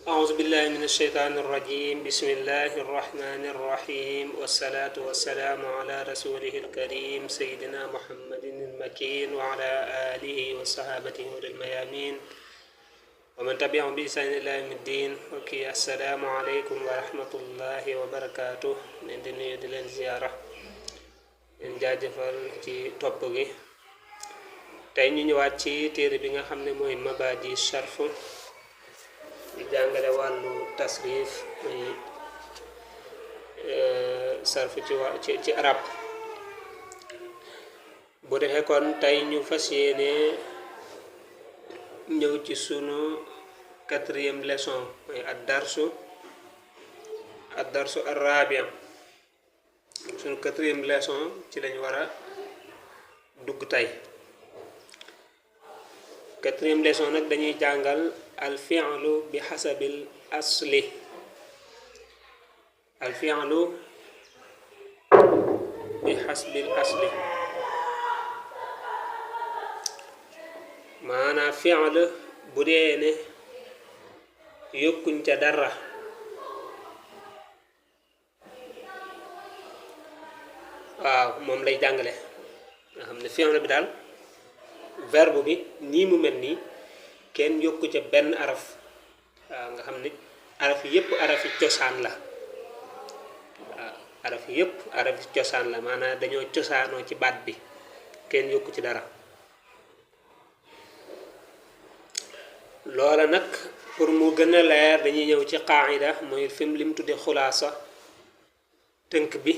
أعوذ بالله من الشيطان الرجيم بسم الله الرحمن الرحيم والصلاة والسلام على رسوله الكريم سيدنا محمد المكين وعلى آله وصحابته الميامين ومن تبعهم بإحسان إلى يوم الدين. وكي السلام عليكم ورحمة الله وبركاته. من دنيا دلن زيارة en jaajëfal ci topp gi tey ñu ñëwaat ci téere bi nga xam ne mooy Mabadi Sharf di jàngale wàllu tasrif muy sarf ci arab bu defee kon tey ñu fas yéene ñëw ci sunu 4e leçon mooy ad-darsu ar-rabi' sunu 4e leçon ci lañu war a dugg tey 4e leçon nag dañuy jàngal al fi'lu bi hasabil asli al fi'lu bi hasabil asli maanaam fi'l bu dee ne yokkuñ ca dara waaw moom lay jàngale nga xam ne fi'l bi daal verbe bi nii mu mel nii kenn yokku ca benn araf waaw nga xam ne araf yépp arafi cosaan la waaw araf yépp arafi cosaan la maanaam dañoo cosaanoo ci baat bi kenn yokku ci dara loola nag pour mu gën a leer dañuy ñëw ci qaida mooy fim lim tudde xulaasa tënk bi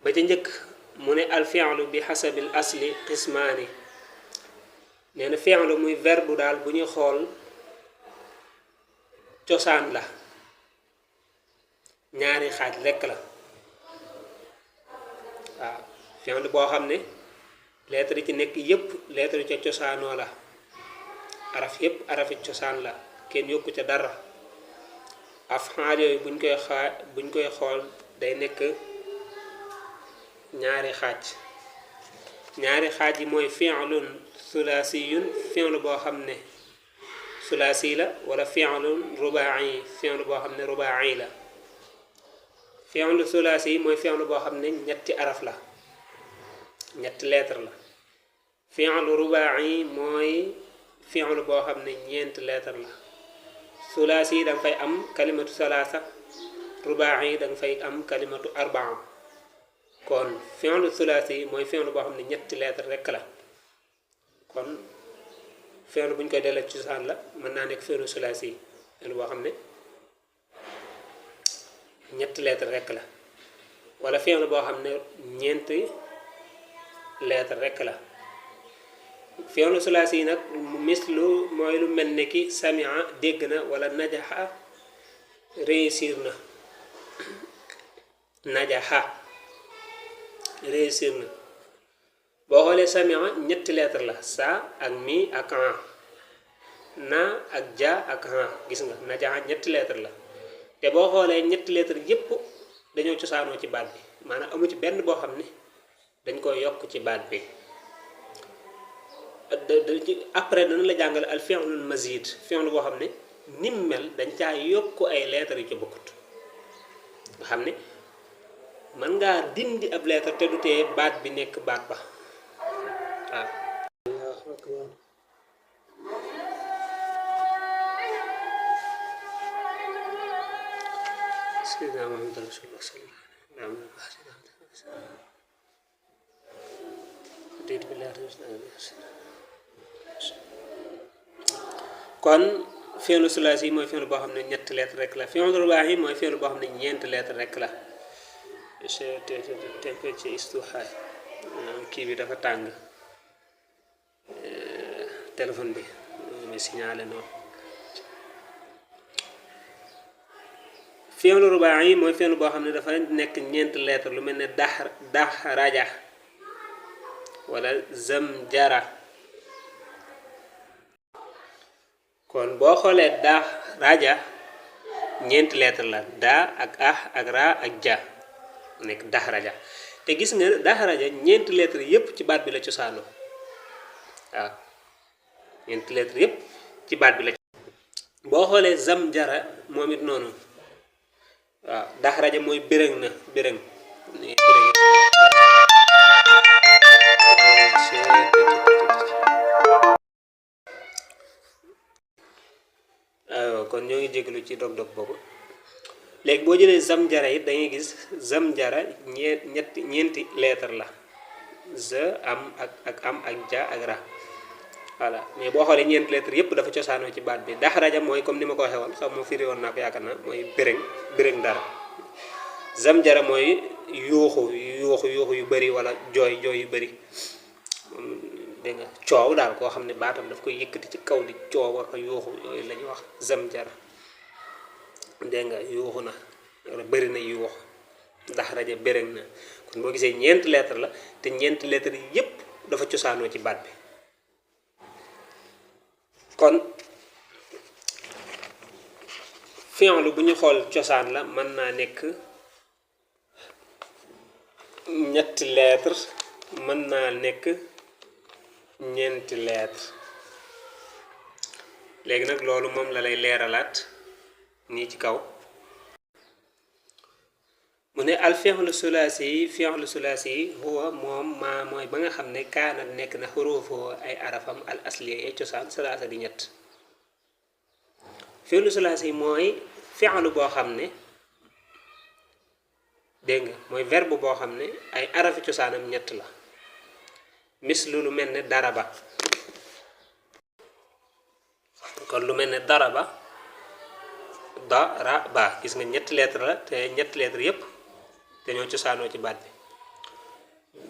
ba ca njëkk mu ne al fi'lu bi hasabil asli qismaani nee na fi'lu muy verbe daal bu ñuy xool cosaan la ñaari xaaj rekk la waaw fi'lu boo xam ne lettre yi ci nekk yépp lettre ca cosaanoo la araf yépp arafi cosaan la kenn yokku ca dara af'aal yooyu buñ koy xool day nekk ñaari xaaj yi mooy fi'lun thulaasiyun fi'l boo xam ne thulaasi la wala fi'lun rubaa'i fi'l boo xam ne rubaa'i la fi'l thulaasi mooy fi'l boo xam ne ñetti araf la ñetti lettre la fi'l rubaa'i mooy fi'l boo xam ne ñeenti lettre la thulaasi da nga fay am kalimatu salaasa rubaa'i da nga fay am kalimatu arbaa kon fi'l thulaasi mooy fi'l boo xam ne ñetti lettre rekk la kon fi'l bu ñu koy delloo ci cosaan la mën naa nekk fi'l thulaasi fi'l boo xam ne ñetti lettre rekk la wala fi'l boo xam ne ñeenti lettre rekk la fi'l thulaasi yi nag mislu mooy lu mel ne ki sami'a dégg na wala najaxa réussir na najaxa réussir na boo xoolee sami'a ñetti lettre la sa ak mi ak an na ak ja ak an gis nga najaxa ñetti lettre la te boo xoolee ñetti lettre yépp dañoo cosaanoo ci baat bi maanaam amu ci benn boo xam ne dañ koy yokk ci baat bi après dana la jàngale al fi'lul mazid fi'l boo xam ne nim mel dañ caa yokk ay lettres yu ci bokkut nga xam ne mën ngaa dindi ab lettre te du tee baat bi nekk baat ba waaw kon fi'l thulaasi mooy fi'l boo xam ne ñetti lettre rek la fi'l rubaa'i mooy fi'l boo xam ne ñeenti lettre rek la température istuhaay kii bi dafa tàng téléphone bi muy signalé noonu fi'l rubaa'i mooy fi'l boo xam ne dafa nekk ñeenti lettre lu mel ne raja wala zamjara kon boo xoolee raja ñeenti lettre la ak ak ra ak ja nekk raja te gis nga raja ñeenti lettre yépp ci baat bi la cosaanoo waaw ñeenti lettre yépp ci baat bi la boo xoolee zamjara moom it noonu waaw daxraja mooy bërëng na bërëng waaw kon ñoo ngi jégalu ci dog-dog boobu léegi boo jëlee zamjara it da ngay gis zamjara ñeenti lettre la z am ak am ak ja ak ra voilà mais boo xoolee ñeenti lettre yépp dafa cosaanoo ci baat bi daxraja mooy comme ni ma ko waxee woon xam moo firi woon naa ko yaakaar naa mooy bërëng dara zamjara mooy yuuxu yu bëri wala jooy yu bëri dégg nga coow daal koo xam ne baatam daf koy yëkkati ci kaw di coow ak yuuxu yooyu la ñuy wax zamjara dégg nga yuuxu na wala bëri na yuuxu daxraja bërëng na kon boo gisee ñeenti lettre la te ñeenti lettre yépp dafa cosaanoo ci baat bi kon fi'lu bu ñu xool cosaan la mën naa nekk ñetti lettre mën naa nekk ñeenti lettre léegi nag loolu moom la lay leeralaat nii ci kaw mu ne al fi'lu sulaasi yi huwa moom maa mooy ba nga xam ne kaana nekk na xuruufu ay arafam al asliya ay cosaan salaasa di ñett fi'lu sulaasi yi mooy fi'lu boo xam ne dégg nga mooy verbe boo xam ne ay arafi cosaanam ñett la mislu lu mel ne daraba kon lu mel ne daraba daraba gis nga ñetti lettre la te ñetti lettre yépp dañoo cosaanoo ci baat bi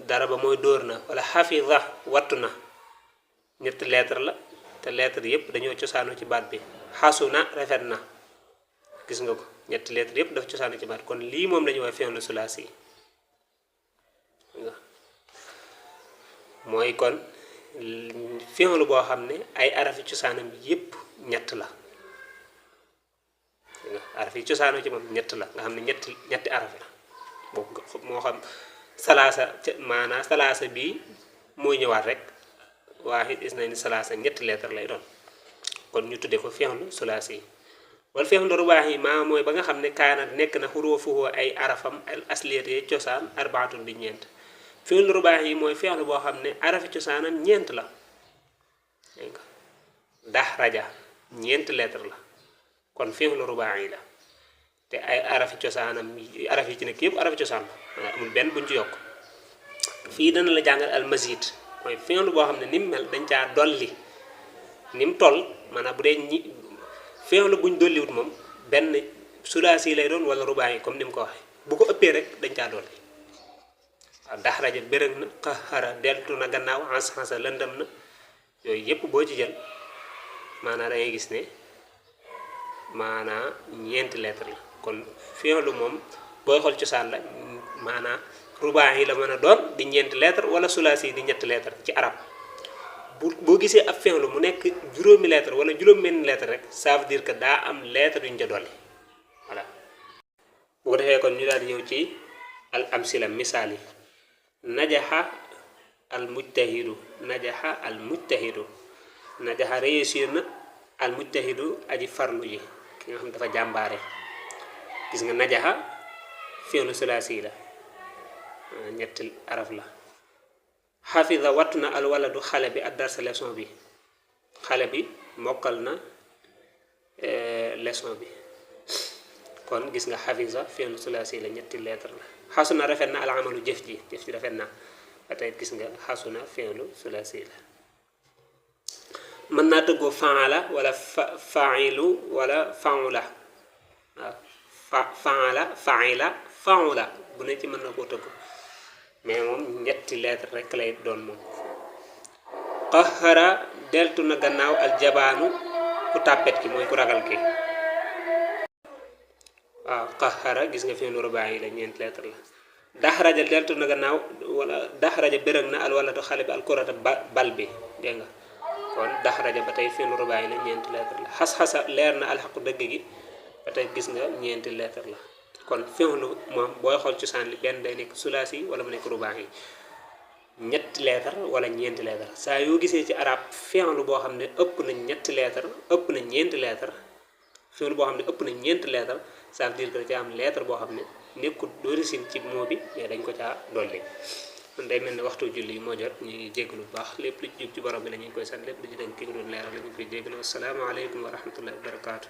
daraba mooy dóor na wala xafiza wattu na ñetti lettre la te lettre yépp dañoo cosaanoo ci baat bi xasuna rafet na gis nga ko ñetti lettre yépp dafa cosaanoo ci baat kon lii moom la ñuy wax fi'lu sulaasi mooy kon fi'lu boo xam ne ay arafi cosaanam yépp ñett la araf yi cosaanoo ci moom ñett la nga xam ne ñetti araf la boobu moo xam salaasa maanaam salaasa bii mooy ñëwaat rek waahid isnayni salaasa ñetti lettre lay doon kon ñu tuddee ko fi'lu sulaasi yi wal fi'lu rubaahi maa mooy ba nga xam ne kaanat nekk na xuruufuhu ay arafam al asliyati cosaan arbaatun di ñeent fi'lu rubaahi yi mooy fi'lu boo xam ne arafi cosaanam ñeent la dégg nga daxraja ñeenti lettre la kon fi'lu rubaahi la te ay arafi cosaanam araf yi ci nekk yëpp arafi cosaan la amul benn buñ ci yokk fii dana la jàngal al mazid mooy fi'lu boo xam ne ni mu mel dañ caa dolli ni mu toll maanaam bu dee fi'lu buñ dolliwut moom benn sulaasi lay doon wala rubaahi comme ni mu ko waxee bu ko ëppee rek dañ caa dolli waaw daxraja bërëg na qaxara deltu na gannaaw xasa lëndëm na yooyu yëpp boo ci jël maanaam da ngay gis ne maanaam ñeenti lettre la kon fi'lu moom booy xool cosaan la maanaam rubaahi la mën a doon di ñeenti lettre wala sulaasi di ñetti lettre ci arab boo gisee ab fi'lu mu nekk juróomi lettre wala juróom-benn lettre rek ça veut dire que daa am lettre yu ñu ca dolli voilà bu ko defee kon ñu daal di ñëw ci al amsila misaal yi najaxa al mujtahidu najaxa réussir na al mujtahidu aji farlu ji ki nga xam dafa jàmbaare gis nga najaxa fi'lu sulaasi la ñetti araf la xafida wattu na al waladu xale bi ak darsa leçon bi xale bi mokkal na leçon bi kon gis nga xafisa fi'lu sulaasi la ñetti lettre la xasuna rafet na al amalu jëf ji rafet na ba tey gis nga xasuna fi'lu sulaasi la mën naa tëggoo faala wala failu wala faula waaw faila faula bu ne ci mën na koo tëgg mais moom ñetti lettre rek lay doon moom qaxara deltu na gannaaw aljabaanu ku tàppet ki mooy ku ragal ki waaw qaxara gis nga fi'lu rubaa'i la ñeenti lettre la daxraja deltu na gannaaw wala daxraja bërëg na al waladu xale bi alkurata bal bi dégg nga kon daxraja ba tey fi'lu rubaa'i la ñeenti lettre la xas-xasa leer na alxaqu dëgg gi ba tey gis nga ñeenti lettre la kon fi'lu moom booy xool cosaan li benn day nekk sulaasi wala mu nekk rubaa'i ñetti lettre wala ñeenti lettre saa yoo gisee ci arab fi'lu boo xam ne ëpp na ñetti lettre ëpp na ñeenti lettre fi'l boo xam ne ëpp na ñeenti lettre ça veut dire que da ca am lettre boo xam ne nekkul d'origine ci mot bi mais dañ ko caa dolli kon day mel ne waxtu julli yi moo jot ñu ngi jégalu bu baax lépp lu jub ci borom bi la ñu ngi koy sant lépp lu ci dañ ki ko doon leeral la ñu koy jégalu asalaamaaleykum wa rahmatullahi wa barakaatu